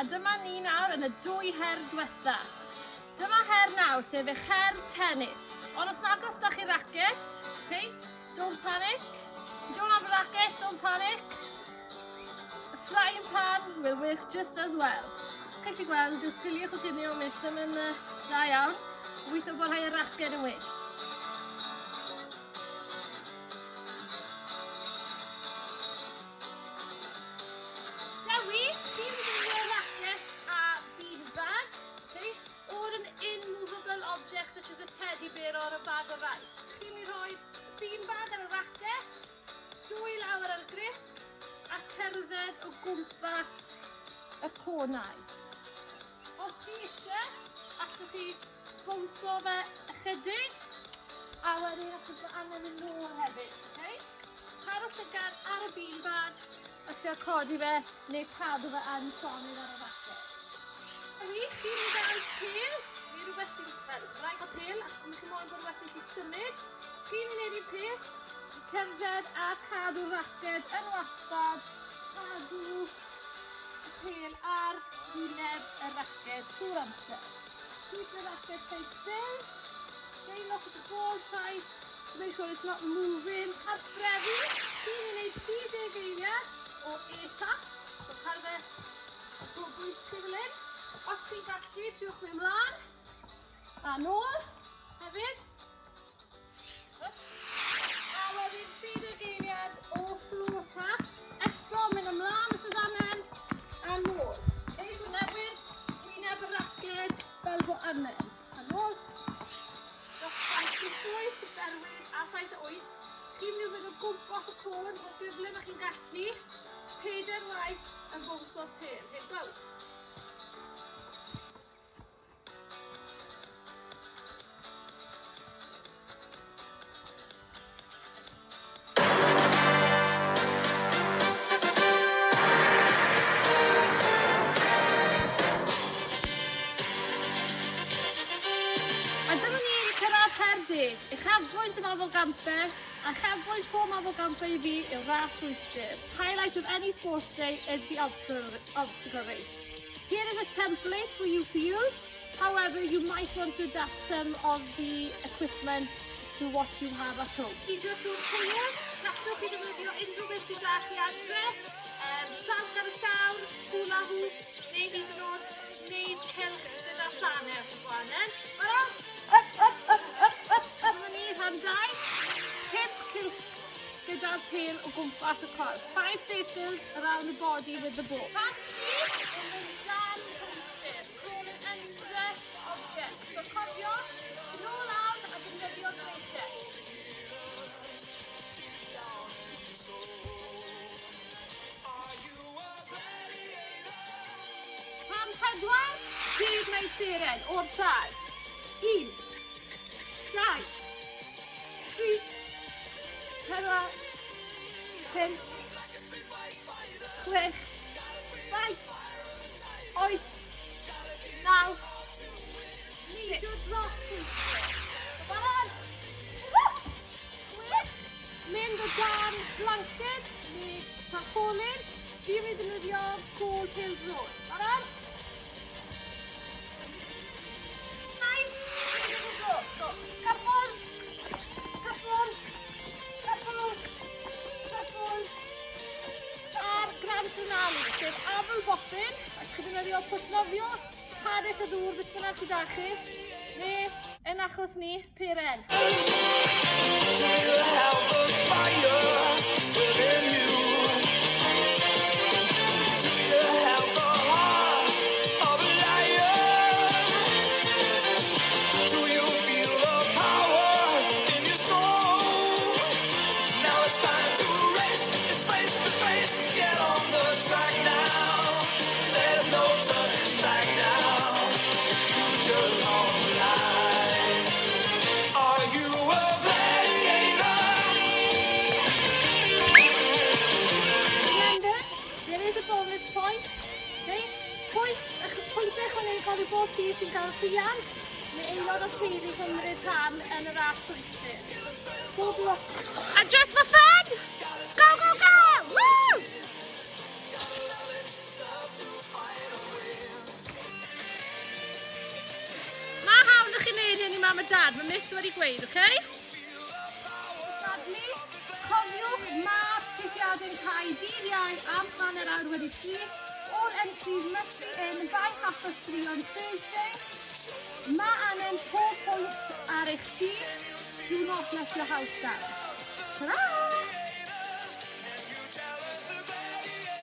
A dyma ni nawr yn y dwy her diwetha. Dyma her nawr, sef eich her tennis. Ond os nag os da chi racket, okay, don't panic. If you don't have a racket, don't panic. A frying pan will work just as well. Chi chi gweld, dyw sgiliau coginio mis ddim yn uh, dda iawn. Gobeithio bod rhai y raced yn well. Dewi, ti'n mynd i racket a beanbag, okay? Or an immovable object such as a teddy bear or a bag of rice. Chi'n mynd i rhoi beanbag ar y racket, dwy lawr ar y grip, a cerdded o gwmpas y conau. Os chi eisiau, allwch chi bownsio fe ychydig, a wedyn allwch chi angen yn nôl hefyd. Okay? Taro llygad ar y beanbag, a trio codi fe, neu cadw fe yn llonydd ar y racket. Wych, chi'n mynd gael pêl, neu rhywbeth sy'n, wel, rhaid cael pêl, ac chi'n moyn bod rhywbeth sy'n symud. Chi'n mynd i wneud un peth, cerdded a cadw'r raced yn wastad, cadw y pêl ar wyneb y raced trwy'r amser. Keep the racket face still. Stay look at the ball, try to make sure it's not moving. Cartrefi, chi'n ei wneud 30 eiliad o A-taps. So cael fe o bwys chi fel hyn. Os chi'n gallu, triwch mynd mlaen. A nôl hefyd. A wedyn 30 eiliad o floor taps. Eto, mynd ymlaen os oes angen, a nôl. Okay, so newid wyneb y raced fel bo angen. A nôl. Dros 78, berwyn a 78. Chi'n mynd i fynd o gwmpas y côn mor gyflym â chi'n gallu. Pedair waith yn bownsio pêl. Here goes. A dyma ni'n cyrraedd her deg. Uchafbwynt y mabolgampau, a chafbwynt pob mabolgampau i fi yw ras rhwystr. Highlight of any sports day is the obstacle, obstacle race. Here is a template for you to use. However, you might want to adapt some of the equipment to what you have at home. Peidio trwy'r teier, gallwch chi ddefnyddio unrhyw beth sydd da chi adre, um, llanc ar y llawr, hula hoop, neu hyd yn oed wneud cylch gyda llanau os yw'n angen. Barod? Up, up, up, up, up, up. Dyma ni, rhan 2. 5 cylch gyda'r pêl o gwmpas y corff. 5 circles around the body with the ball. Rhan 3 yn mynd dan rhwystr, crawling under object. So cofio, nôl lawr a defnyddio'r breichiau. Rhan 4, pryd mae seren o'r traed. 1, 2, 3, 4, 5, 6, 7, 8, 9, neidio dros rhwystr. Barod? Chwech. Mynd o dan blanced neu tarpaulin. Fi'n mynd i ddefnyddio gôl pêl-droed. Barod? Nice! So, cyffwrdd, cyffwrdd, cyffwrdd, cyffwrdd, a'r grand finale, sef afl bopin, a chi ddefnyddio pwll nofio, padell o ddŵr, beth bynnag sydd â chi, neu, yn achos ni, peren. Do you have the fire within you? Do you have the heart of a lion? Do you feel the power in your soul? Now it's time to race, it's face to face, get on the track now. There's no turning back now. The future's on the line. Are you a gladiator? Remember, there is a bonus point. Okay? Pwynt, pwyntiau ychwanegol i bob tîm sy'n cael rhiant neu aelod o'r teulu gymryd rhan yn y ras rhwystr. Pob lwc. And just for fun! Go, go, go! Woo! Mam a Dad. Mae Miss wedi gweud, oce? Okay? Sadly, cofiwch, mae teithiadau'n cau dydd Iau am 3:30. All entries must be in by 3:30 on Thursday. Mae angen pob pwynt ar eich tŷ. Do not let your house down. Ta-ra!